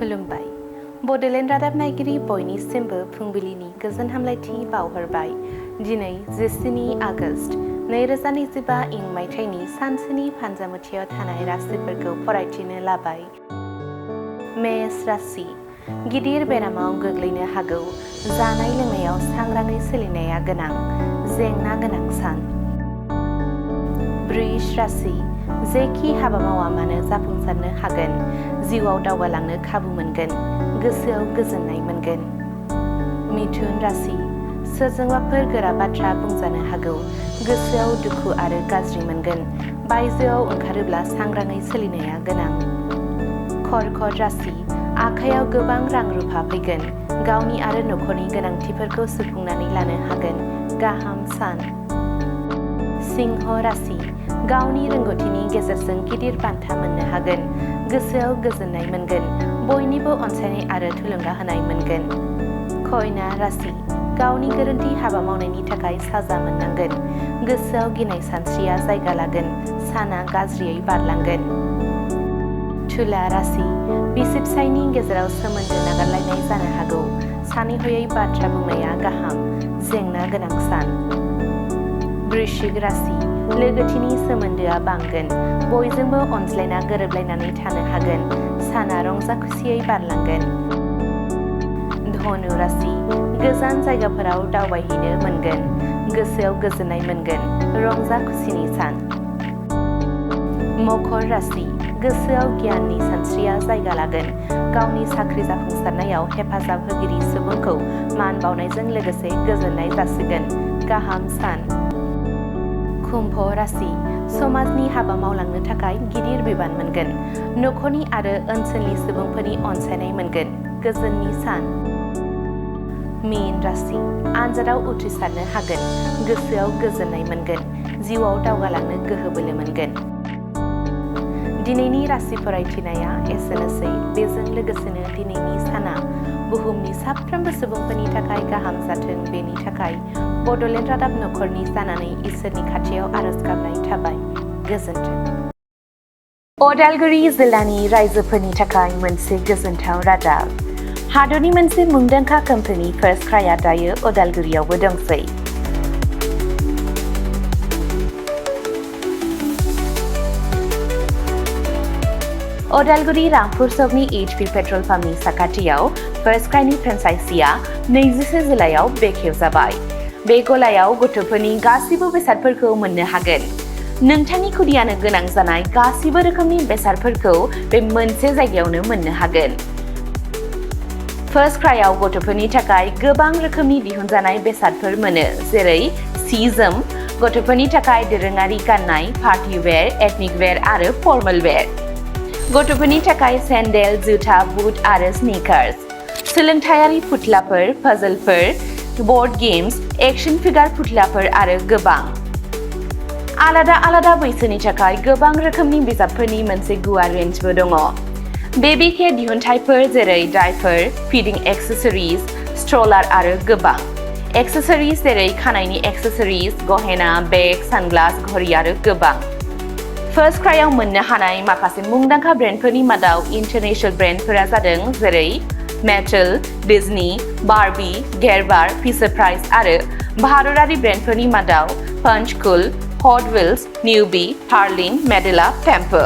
खुलुमबाय बड'लेण्ड रादाब नायगिरि बयनिसिमबो फुंबिलिनि गोजोन हामलायथि बावहरबाय। दिनै 14 आगस्ट 2025 इं मायथाइनि सानसेनि फानजामुथियाव थानाय राशिफोरखौ फरायथिनो लाबाय। मेष राशि गिदिर बेरामाव गोग्लैनो हागौ। जानाय लोंनायाव सांग्राङै सोलिनाया गोनां। जेंना गोनां सान। वृष राशि जेखि हाबा मावा मानो जाफुंसारनो हागोन। जिउआव दावगालांनो खाबु मोनगोन। गोसोआव गोजोननाय मोनगोन। मिथुन राशि सोरजोंबाफोर गोरा बाथ्रा बुंजानो हागौ। गोसोआव दुखु आरो गाज्रि मोनगोन। बायजोआव ओंखारोब्ला सांग्राङै सोलिनाया गोनां। कर्कट राशि आखायाव गोबां रां रुफा फैगोन। गावनि आरो नखरनि गोनांथिफोरखौ सुफुंनानै लानो हागोन। गाहाम सान। सिंह राशि गावनि रोंगौथिनि गेजेरजों गिदिर बान्था मोननो हागोन। गोसोआव गोजोननाय मोनगोन। बयनिबो अनसायनाय आरो थुलुंगा होनाय मोनगोन। कन्या राशि गावनि गोरोन्थि हाबा मावनायनि थाखाय साजा मोननांगोन। गोसोआव गिनाय सानस्रिया जायगा लागोन। साना गाज्रियै बारलांगोन। तुला राशि बिसि फिसायनि गेजेराव सोमोन्दो नागारलायनाय जानो हागौ। सानै हयै बाथ्रा बुंनाया गाहाम। जेंना गोनां सान। वृश्चिक राशि लोगोथिनि सोमोन्दोआ बांगोन। बयजोंबो अनज्लायना गोरोबलायनानै थानो हागोन। साना रंजा खुसियै बारलांगोन। धनु राशि गोजान जायगाफोराव दावबायहैनो मोनगोन। गोसोआव गोजोननाय मोनगोन। रंजा खुसिनि सान। मकर राशि गोसोआव गियाननि सानस्रिया जायगा लागोन। गावनि साख्रि जाफुंसारनायाव हेफाजाब होगिरि सुबुंखौ मान बावनायजों लोगोसे गोजोननाय जासिगोन। गाहाम सान। कुम्भ राशि समाजनि हाबा मावलांनो थाखाय गिदिर बिबान मोनगोन। नखरनि आरो ओनसोलनि सुबुंफोरनि अनसायनाय मोनगोन। गोजोननि सान। मीन राशि आनजादाव उथ्रिसारनो हागोन। गोसोआव गोजोननाय मोनगोन। जिउआव दावगालांनो गोहो बोलो मोनगोन। दिनैनि राशि फरायथिनाया एसेनोसै। बेजों लोगोसेनो दिनैनि साना बुहुमनि साफ्रोमबो सुबुंफोरनि थाखाय गाहाम जाथों बेनि थाखाय बड'लेण्ड रादाब नखरनि जानानै इसोरनि खाथियाव आरज गाबनाय थाबाय। गोजोन्थों। अदालगुरि जिल्लानि रायजोफोरनि थाखाय मोनसे गोजोनथाव रादाब। हादरनि मोनसे मुंदांखा कम्पानि फार्स्ट क्राइआ दायो अदालगुरियावबो दंसै। अदालगुरि रामपुर सकनि HP पेट्रल पाम्पनि साखाथियाव फार्स्ट क्राइनि फ्रेन्चाइजिआ 24 जिल्लायाव बेखेवजाबाय। बे गलायाव गथ'फोरनि गासिबो बेसादफोरखौ मोननो हागोन। नोंथांनि खुदियानो गोनां जानाय गासिबो रोखोमनि बेसादफोरखौ बे मोनसे जायगायावनो मोननो हागोन। फार्स्ट क्राइआव गथ'फोरनि थाखाय गोबां रोखोमनि दिहुनजानाय बेसादफोर मोनो, जेरै सि जोम, गथ'फोरनि थाखाय दोरोङारि गाननाय, पार्टि वेर, एथनिक वेर आरो फर्मेल वेर। गथ'फोरनि थाखाय सेन्डेल, जुथा, बुट आरो स्निकार्स। सोलोंथायारि फुथुलाफोर, पाजलफोर, बर्ड गेम्स, एक्शन फिगार फुथुलाफोर आरो गोबां। आलादा आलादा बैसोनि थाखाय गोबां रोखोमनि बिजाबफोरनि मोनसे गुवार रेन्जबो दङ। बेबी केयार दिहुनथायफोर जेरै डायपार, फिडिं एक्सेसरिज, स्ट्रलार आरो गोबां। एक्सेसरिज जेरै खानायनि एक्सेसरिज, गहेना, बेग, सानग्लास, घड़ी आरो गोबां। फार्स्ट क्राइआव मोननो हानाय माखासे मुंदांखा ब्रेन्डफोरनि मादाव इन्टारनेशनेल ब्रेन्डफोरा जादों जेरै Mattel, Disney, Barbie, Gerber, Fisher Price आरो भारतारि ब्रेन्डफोरनि मादाव पांचकुल, हट व्हील्स, निउबी, हार्लिन, मेडेला, टेम्पो।